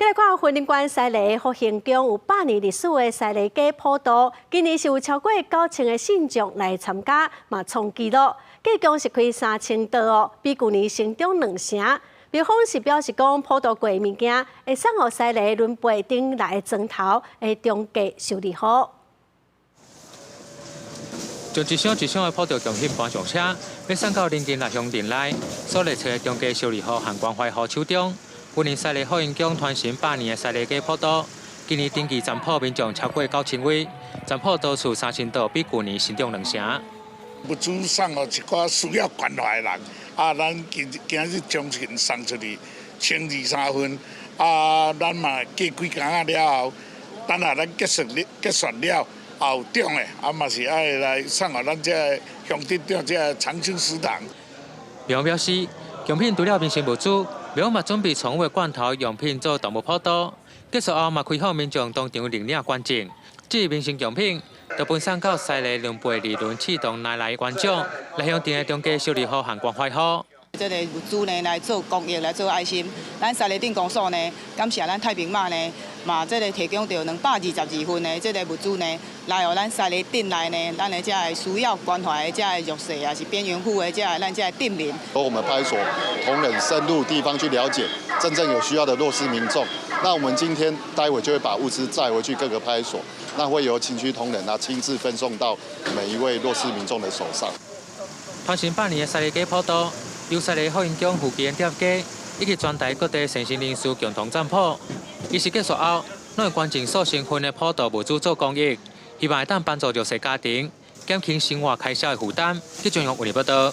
來看雲林縣西螺福興宮有百年歷史的西螺雞普渡，今年是有超過9000個信眾來參加，嘛創紀錄。計共是開3000桌哦，比舊年成長兩成。廟方是表示講，普渡過的物件會送予西螺崙背頂來的莊頭的中繼修理戶。將一箱一箱的普渡貢品搬上車，欲送到鄰近六鄉鎮內，所列車中繼修理戶和關懷戶手中。雲林西螺福興宮傳承百年的西螺雞普渡，今年登記參普民眾超過9000位，參普桌數3000桌，比舊年成長兩成。物資送予一寡需要關懷的人，啊，咱今今日將近送出去1230份，啊，咱嘛過幾工仔了後，等下咱結束了結算了，也有獎的，啊嘛是愛來送予咱這个鄉鎮長這个長青食堂。廟表示，貢品除了民生物資，廟嘛準備寵物罐頭用品做動物普渡，結束後嘛開放民眾當場認領捐贈。至於民生用品，就分送到西螺崙背二崙刺桐內來觀眾，來鄉鎮的中繼修理戶和關懷戶。這个物資呢來做公益，來做愛心。咱西螺鎮公所呢，感謝咱太平媽呢，嘛這个提供著222份的這个物資呢，來予咱西螺鎮內呢，咱的這个需要關懷的這个弱勢也是邊緣戶的這个咱這个鎮民。由我們派出所同仁深入地方去了解真正有需要的弱勢民眾。那我們今天待會就會把物資載回去各個派出所，那會由勤區同仁啊親自分送到每一位弱勢民眾的手上。傳承百年的西螺雞普渡，由西螺福興宮附近的店家以及全台各地善心人士共同贊普。儀式結束後，攏會捐贈數成份的普渡物資做公益，希望會當幫助弱勢家庭減輕生活開銷的負擔。記者用報道。